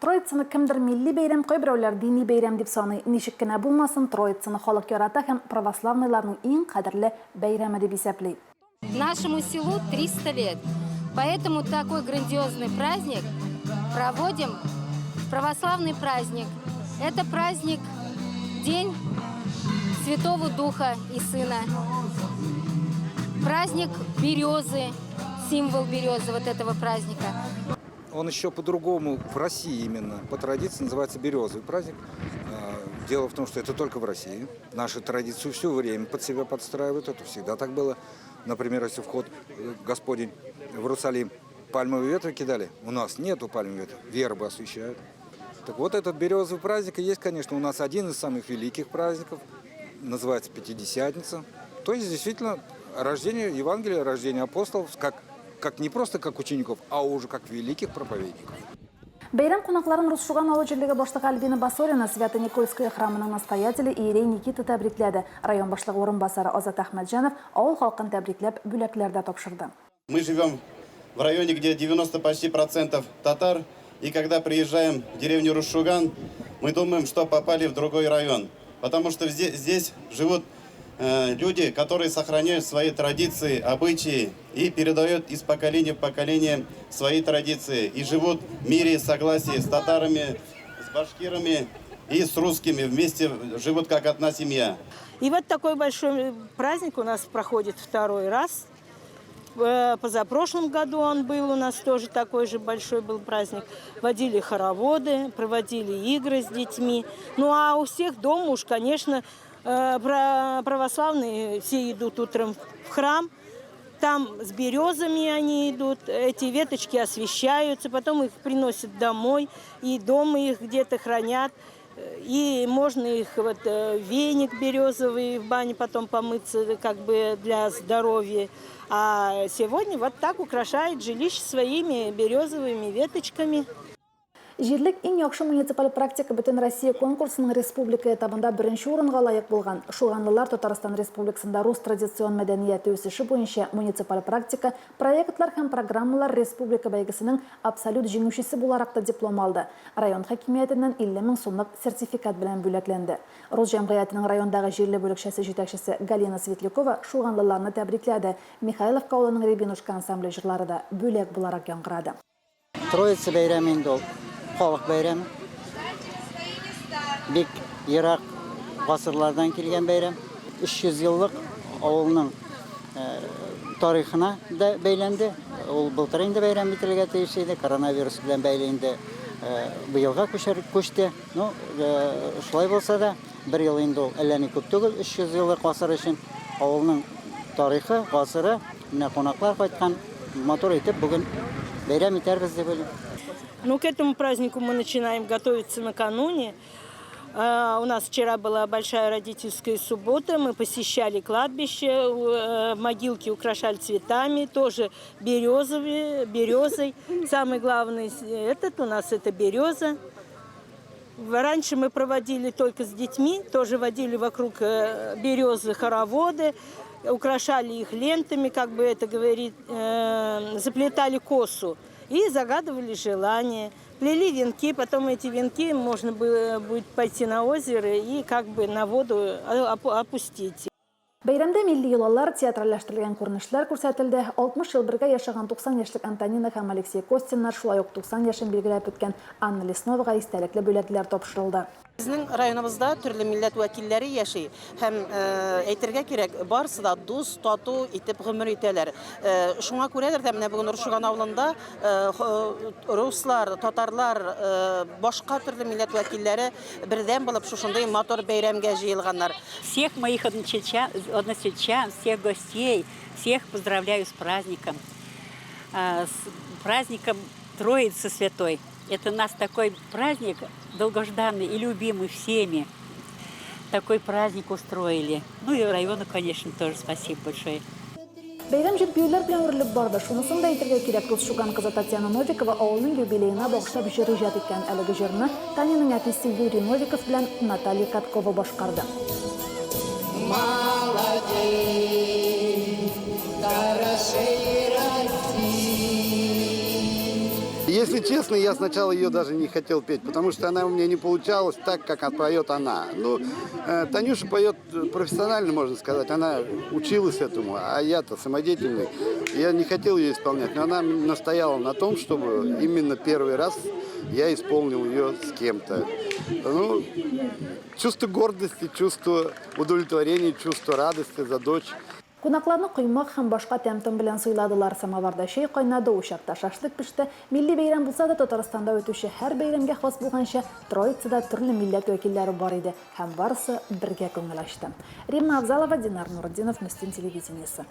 Троицаны кемдер милли бәйрәм, кайберәүләр дини бәйрәм дип саный. Ничек кенә булмасын, Троицаны халык ярата һәм православныйларның иң кадерле бәйрәме дип исәпли. Нашему селу 300 лет, поэтому такой грандиозный праздник проводим, православный праздник. Это праздник День Святого Духа и Сына. Праздник березы, символ березы вот этого праздника. Он еще по-другому, в России именно, по традиции называется березовый праздник. Дело в том, что это только в России. Нашу традицию все время под себя подстраивают, это всегда так было. Например, если вход Господень в Иерусалим пальмовые ветви кидали, у нас нету пальмовых ветвей, вербы освещают. Так вот, этот березовый праздник и есть, конечно, у нас один из самых великих праздников, называется Пятидесятница. То есть, действительно, рождение Евангелия, рождение апостолов, как не просто как учеников, а уже как великих проповедников. Бәйрәм кунакларын Рус Шуган авыл җирлеге башлыгы Альбина Басорина, Свято-Никольское храмының настоятеле иерей Никита тәбрикләде. Район башлыгы урынбасары Азат Әхмәтҗанов авыл халкын тәбрикләп, бүләкләр дә тапшырды. Мы живем в районе, где 90 почти процентов татар, и когда приезжаем в деревню Рус-Шуган, мы думаем, что попали в другой район, потому что здесь живут люди, которые сохраняют свои традиции, обычаи и передают из поколения в поколение свои традиции и живут в мире и согласии с татарами, с башкирами и с русскими, вместе живут как одна семья. И вот такой большой праздник у нас проходит второй раз. Позапрошлом году он был у нас тоже такой же большой был праздник. Водили хороводы, проводили игры с детьми. Ну а у всех дома уж, конечно, православные все идут утром в храм. Там с березами они идут, эти веточки освещаются, потом их приносят домой, и дома их где-то хранят. И можно их вот веник березовый в бане потом помыться, как бы для здоровья. А сегодня вот так украшают жилище своими березовыми веточками. Җирлек иң яхшы муниципаль практика Бөтенроссия конкурсының республика этабында беренче урынга лаек булган. Шуганлылар Татарстан Республикасында рус традицион мәдәнияте үсеше буенча муниципаль практика, проектлар һәм программалар республика бәйгесенең абсолют җиңүчесе буларак та диплом алды. Район хакимиятеннән 50 мең сумлык сертификат белән бүләкләнде. Рус җәмгыятенең райондагы җирле бүлекчәсе җитәкчесе Галина Светлякова шуганлыларны тәбрикләде. Михайловка авылының Рябинушка ансамбле җырлары да бүләк буларак яңгырады. Троица бәйрәме инде ул халык бәйрәме. Бик ерак гасырлардан килгән бәйрәм. 300 еллык авылның тарихына да бәйләнде. Ул былтыр инде бәйрәм ителергә тиеш иде. Коронавирус белән бәйле инде быелга күчте. Ну, шулай булса да, бер ел инде ул әллә ни күп түгел, 300 еллык гасыр өчен. Авылның тарихы, гасыры, менә кунаклар кайткан, матур итеп бүген бәйрәм итәрбез дип уйлыйм. Ну, к этому празднику мы начинаем готовиться накануне. У нас вчера была большая родительская суббота, мы посещали кладбище, могилки украшали цветами, тоже березовые, березой. Самый главный этот у нас это береза. Раньше мы проводили только с детьми, тоже водили вокруг березы хороводы, украшали их лентами, как бы это говорит, заплетали косу и загадывали желания. Плели венки, потом эти венки можно было будет пойти на озеро и как бы на воду опустить. Бәйрәмдә милли йолалар, театральләштерелгән күренешләр күрсәтелде. 60 ел бергә яшәгән 90 яшьлек Антонина һәм Алексей Костиннар, шулай ук 90 яшен билгеләп үткән Анна Лесновага истәлекле бүләкләр тапшырылды. Безнең районыбызда төрле милләт вәкилләре яши һәм, әйтергә кирәк, барысы да дус, тату итеп гомер итәләр. Шуңа күрәдер дә менә бүген Рушуган авылында руслар, татарлар, башка төрле милләт вәкилләре бердәм булып шушындый матур бәйрәмгә җыелганнар. Всех моих односельчан, всех гостей, всех поздравляю с праздником. С праздником Троицы Святой. Это у нас такой праздник долгожданный и любимый всеми. Такой праздник устроили. Ну и району, конечно, тоже спасибо большое. Бәйрәм җыр-биюләр белән үрелеп барды. Шунысын да әйтергә кирәк, Рус Шуган кызы Татьяна Новикова авылның юбилеена багышлап җыр иҗат иткән. Әлеге җырны Таняның әтисе Юрий Новиков белән Наталья Каткова башкарды. Молодей, хорошей России. Если честно, я сначала ее даже не хотел петь, потому что она у меня не получалась так, как поет она. Ну, Танюша поет профессионально, можно сказать. Она училась этому, а я-то самодеятельный. Я не хотел ее исполнять, но она настояла на том, чтобы именно первый раз я исполнил ее с кем-то. Ну, чувство гордости, чувство удовлетворения, чувство радости за дочь. Кунакларны коймак һәм башка тәм-том белән сыйладылар. Самоварда чәй кайнады, учакта шашлык пеште. Милли бәйрәм булса да, Татарстанда үтүче һәр бәйрәмгә хас булганча, Троицада төрле милләт вәкилләре бар иде һәм барысы бергә күңел ачты. Римма Авзалова, Динар Нуретдинов, Мөслим телевидениесе.